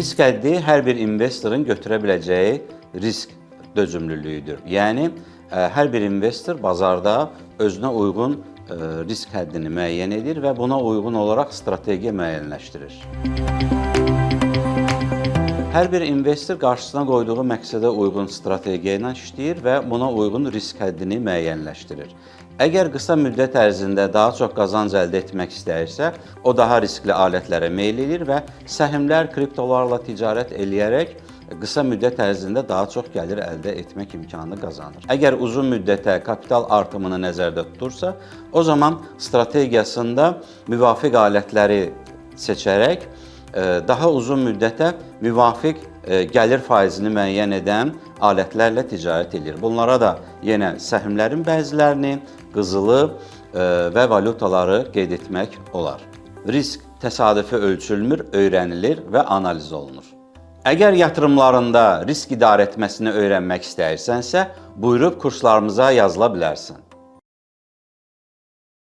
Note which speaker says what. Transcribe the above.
Speaker 1: Risk həddi hər bir investorun götürə biləcəyi risk dözümlülüyüdür. Yəni hər bir investor bazarda özünə uyğun risk həddini müəyyən edir və buna uyğun olaraq strategiya müəyyənləşdirir. Hər bir investor qarşısına qoyduğu məqsədə uyğun strategiya ilə işləyir və buna uyğun risk həddini müəyyənləşdirir. Əgər qısa müddət ərzində daha çox qazanc əldə etmək istəyirsə, o daha riskli alətlərə meyl edir və səhmlər, kriptolarla ticarət eləyərək qısa müddət ərzində daha çox gəlir əldə etmək imkanını qazanır. Əgər uzun müddətə kapital artımını nəzərdə tutursa, o zaman strategiyasında müvafiq alətləri seçərək daha uzun müddətə müvafiq gəlir faizini müəyyən edən alətlərlə ticarət edir. Bunlara da yenə səhmlərin bəzilərini, qızılı və valyutaları qeyd etmək olar. Risk təsadüfi ölçülmür, öyrənilir və analiz olunur. Əgər yatırımlarında risk idarə etməsini öyrənmək istəyirsənsə, buyurub kurslarımıza yazıla bilərsən.